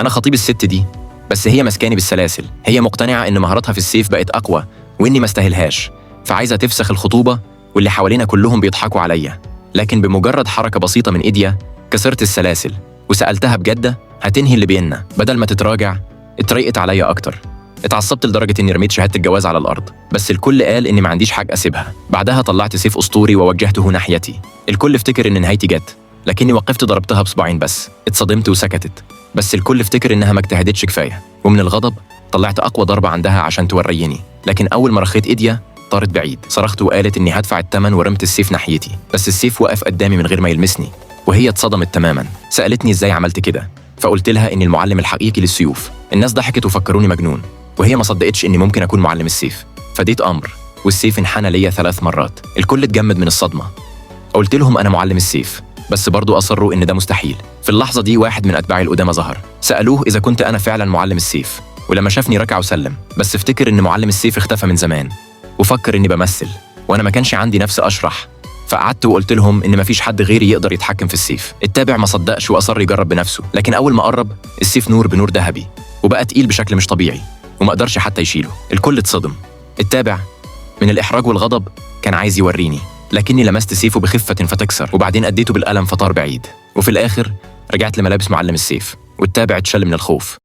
انا خطيب الست دي، بس هي مسكاني بالسلاسل. هي مقتنعة ان مهاراتها في السيف بقت اقوى واني ما استاهلهاش، فعايزه تفسخ الخطوبة، واللي حوالينا كلهم بيضحكوا عليا. لكن بمجرد حركة بسيطة من ايديا كسرت السلاسل، وسالتها بجده هتنهي اللي بينا. بدل ما تتراجع اتريقت عليا اكتر. اتعصبت لدرجة اني رميت شهادة الجواز على الارض، بس الكل قال اني ما عنديش حق اسيبها. بعدها طلعت سيف اسطوري ووجهته ناحيتي. الكل افتكر ان نهايتي جت، لكني وقفت ضربتها بصباعين بس. اتصدمت وسكتت، بس الكل افتكر انها ما اجتهدتش كفاية. ومن الغضب طلعت اقوى ضربه عندها عشان توريني، لكن اول ما رخيت ايديا طارت بعيد. صرخت وقالت اني هدفع الثمن، ورمت السيف ناحيتي، بس السيف وقف قدامي من غير ما يلمسني، وهي اتصدمت تماما. سالتني ازاي عملت كده، فقلت لها اني المعلم الحقيقي للسيوف. الناس ضحكت وفكروني مجنون، وهي ما صدقتش اني ممكن اكون معلم السيف. فديت امر، والسيف انحنى ليا 3 مرات. الكل اتجمد من الصدمة. قلت لهم انا معلم السيف، بس برضو اصروا ان ده مستحيل. في اللحظة دي واحد من اتباعي القدامى ظهر. سالوه اذا كنت انا فعلا معلم السيف، ولما شافني ركع وسلم، بس افتكر ان معلم السيف اختفى من زمان، وفكر اني بمثل، وانا ما كانش عندي نفس اشرح. فقعدت وقلت لهم ان مفيش حد غيري يقدر يتحكم في السيف. التابع ما صدقش واصر يجرب بنفسه، لكن اول ما قرب السيف نور بنور ذهبي، وبقى تقيل بشكل مش طبيعي، وما قدرش حتى يشيله. الكل اتصدم. التابع من الإحراج والغضب كان عايز يوريني، لكني لمست سيفه بخفة فتكسر، وبعدين أديته بالقلم فطار بعيد. وفي الآخر رجعت لملابس معلم السيف، والتابع اتشل من الخوف.